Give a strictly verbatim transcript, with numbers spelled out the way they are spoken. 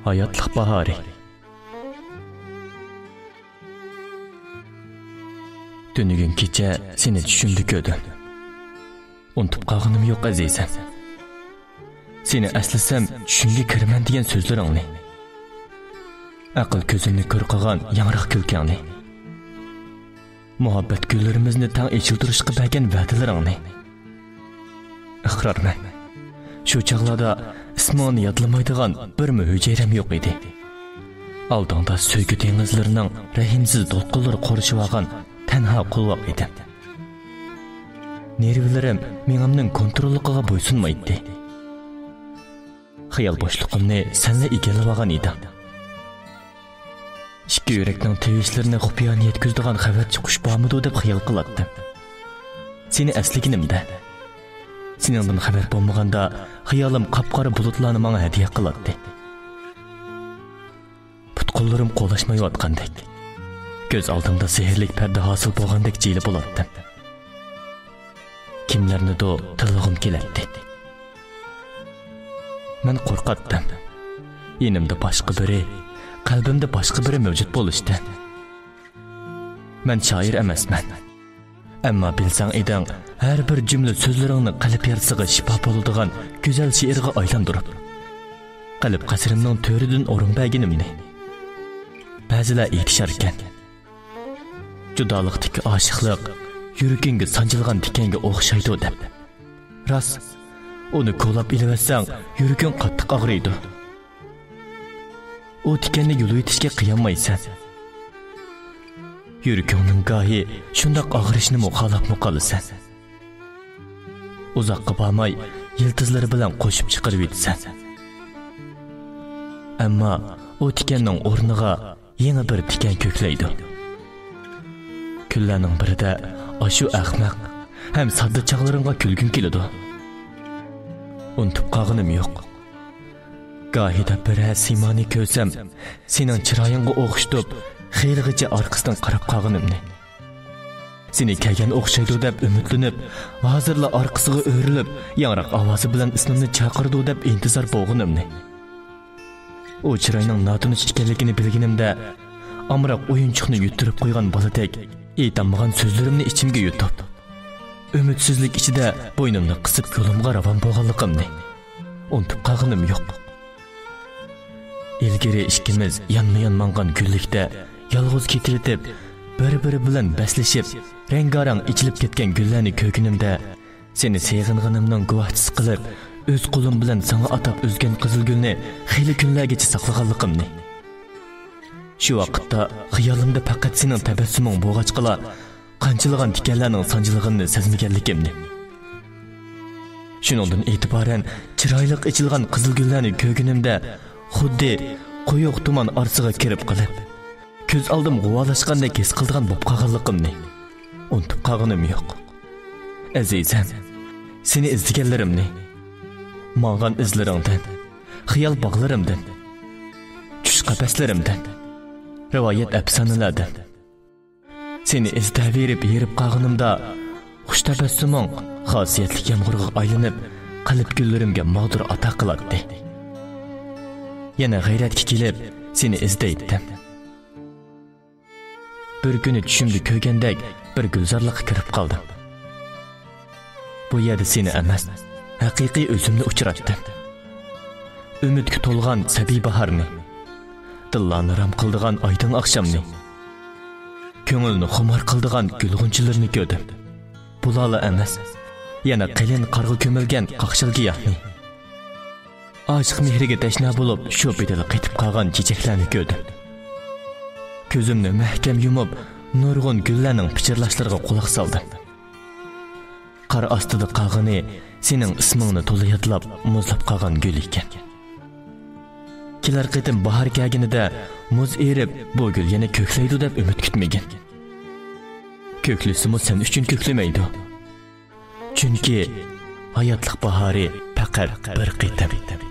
ھاياتلىق باھارى. تۈنۈگۈن كېچە سېنى چۈشۈمدە كۆردۈم. ئۇنتۇپ قالغىنىم يوق، ئەزىزەم. سېنى ئەسلىسەم، چۈشۈمگە كىرىمەن دېگەن سۆزلىرىڭنى. ئەقىل كۆزۈمنى كۆر قىلغان ياڭراق كۈلكەڭنى. مۇھەببەت گۈللىرىمىزنى تەڭ ئېچىلدۇرۇشقا بەرگەن ۋەدىلىرىڭنى. ئىقرارمەن، شۇ چاغلاردا ئىسمىڭنى يادلىمايدىغان بىرمۇ ھۈجەيرەم يوق ئىدى. ئالدىڭدا سۆيگۈ دېڭىزلىرىنىڭ رەھىمسىز دولقۇنلىرى قورشىۋالغان تەنھا قولۋاق ئىدىم. نېرۋىلىرىم مېڭەمنىڭ كونتروللۇقىغا بويسۇنمايتتى. خىيال بوشلۇقۇمنى سەنلا ئىگىلىۋالغان ئىدىڭ. ئىككى يۈرەكنىڭ تىۋىشلىرىنى خۇپىيانە يەتكۈزىدىغان خەۋەرچى قۇش بارمىدۇ دەپ خىيال قىلاتتىم. سېنى ئەسلىگىنىمدە، سېنىڭدىن خەۋەر بولمىغاندا، خىيالىم قاپقارا بۇلۇتلارنى ماڭا ھەدىيە قىلاتتى. پۇت-قوللىرىم قولاشمايۋاتقاندەك، كۆز ئالدىڭدا سېھىرلىك پەردە ھاسىل بولغاندەك جىلە بولاتتىم. كىملەرنىدۇ تىللىغۇم كېلەتتى. مەن قورقاتتىم. يېنىمدا باشقا بىرى، قەلبىمدە باشقا بىرى مەۋجۇت بولۇشتىن. مەن شائىر ئەمەسمەن. ئەمما بىلسەڭ ئىدىڭ، ھەر بىر جۈملە سۆزلىرىڭنى قەلب يارىسىغا شىپا بولىدىغان گۈزەل شېئىرغا ئايلاندۇرۇپ، قەلب قەسرىمنىڭ تۆرىدىن ئورۇن بەرگىنىمنى. بەزىلەر ئېيتىشاركەن، جۇدالىقتىكى ئاشىقلىق يۈرىكىڭگە سانجىلغان تىكەنگە ئوخشايدۇ دەپ. راست، ئۇنى كولاپ ئېلىۋەتسەڭ، يۈرىكىڭ قاتتىق ئاغرىيدۇ. ئۇ تىكەننى يۇلۇۋېتىشكە قىيالمايسەن. يۈرىكىڭنىڭ گاھى شۇنداق ئاغرىشنىمۇ خالاپمۇ قالىسەن. ئۇزاققا بارماي، يىلتىزلىرى بىلەن قوشۇپ چىقىرىۋېتىسەن. ئەمما ئۇ تىكەننىڭ ئورنىغا يېڭى بىر تىكەن كۆكلەيدۇ. كۈنلەرنىڭ بىرىدە ئاشۇ ئەخمەق ھەم ساددا چاغلىرىڭغا كۈلگۈڭ كېلىدۇ. ئۇنتۇپ قالغىنىم يوق. گاھىدا بىرەر سىيمانى كۆرسەم، سېنىڭ چىرايىڭغا ئوخشىتىپ، خېلىغىچە ئارقىسىدىن قاراپ قالغىنىمنى. سېنى كەلگەن ئوخشايدۇ دەپ ئۈمىدلىنىپ، ھازىرلا ئارقىسىغا ئۆرۈلۈپ، ياڭراق ئاۋازى بىلەن ئىسمىمنى چاقىرىدۇ دەپ ئىنتىزار بولغىنىمنى. ئۇ چىراينىڭ ناتونۇش ئىكەنلىكىنى بىلگىنىمدە، ئامراق ئويۇنچۇقنى يۈتتۈرۈپ قويغان بالىدەك، ئېيتالمىغان سۆزلىرىمنى ئىچىمگە يۇتۇپ، ئۈمىدسىزلىك ئىچىدە بوينۇمنى قىسىپ، يولۇمغا راۋان بولغانلىقىمنى ئۇنتۇپ قالغىنىم يوق. ئىلگىرى ئىككىمىز يانمۇ-يان ماڭغان گۈللۈكتە يالغۇز كېتىۋېتىپ، بىر-بىرى بىلەن بەسلىشىپ، رەڭگارەڭ ئېچىلىپ كەتكەن گۈللەرنى كۆرگىنىمدە، سېنى سېغىنغىنىمنىڭ گۇۋاھچىسى قىلىپ، ئۆز قولۇم بىلەن ساڭا ئاتاپ ئۈزگەن قىزىل گۈلنى خېلى كۈنلەرگىچە ساقلىغانلىقىمنى. شۇ ۋاقىتتا خىيالىمدا پەقەت سېنىڭ تەبەسسۇمۇڭ بولغاچقىلا، قانچىلىغان تىكەنلەرنىڭ سانجىلغىنىنى سەزمىگەنلىكىمنى. شۇنىڭدىن ئېتىبارەن چىرايلىق ئېچىلغان قىزىل گۈللەرنى كۆرگىنىمدە، خۇددى قويۇق تۇمان ئارىسىغا كىرىپ قېلىپ، كۆز ئالدىم غۇۋالاشقاندەك ھېس قىلىدىغان بولۇپ قالغانلىقىمنى ئۇنتۇپ قالغىنىم يوق. ئەزىزەم، سېنى ئىزدىگەنلىرىمنى، ماڭغان ئىزلىرىڭدىن، خىيال باغلىرىمدىن، چۈش قەپەسلىرىمدىن، رىۋايەت ئەپسانىلەردىن، سېنى ئىزدەۋېرىپ ھېرىپ قالغىنىمدا، خۇش تەبەسسۇمۇڭ خاسىيەتلىك يامغۇرغا ئايلىنىپ، قەلب گۈللىرىمگە ماغدۇر ئاتا قىلاتتى. يەنە غەيرەتكە كېلىپ، سېنى ئىزدەيتتىم. بىر كۈنى چۈشۈمدە كۆرگەندەك بىر گۈلزارلىققا كىرىپ قالدىم. بۇ يەردە سېنى ئەمەس، ھەقىقىي ئۆزۈمنى ئۇچراتتىم. ئۈمىدكە تولغان سەبىي باھارنى، دىللارنى رام قىلىدىغان ئايدىڭ ئاخشامنى، كۆڭۈلنى خۇمار قىلىدىغان گۈل غۇنچىلىرىنى كۆردۈم. بۇلارلا ئەمەس، يەنە قېلىن قارغا كۆمۈلگەن قاقشال گىياھنى، ئاشىق مېھرىگە تەشنا بولۇپ، شۇ پېتىلا قېتىپ قالغان چېچەكلەرنى كۆردۈم. كۆزۈمنى مەھكەم يۇمۇپ، نۇرغۇن گۈللەرنىڭ پىچىرلاشلىرىغا قۇلاق سالدىم. قار ئاستىدا قالغىنى سېنىڭ ئىسمىڭنى تولا يادلاپ، مۇزلاپ قالغان گۈل ئىكەن. كېلەر قېتىم باھار كەلگىنىدە مۇز ئېرىپ، بۇ گۈل يەنە كۆكلەيدۇ دەپ ئۈمىد كۈتمىگىن. كۆكلىسىمۇ سەن ئۈچۈن كۆكلىمەيدۇ. چۈنكى ھاياتلىق باھارى پەقەت بىر قېتىم.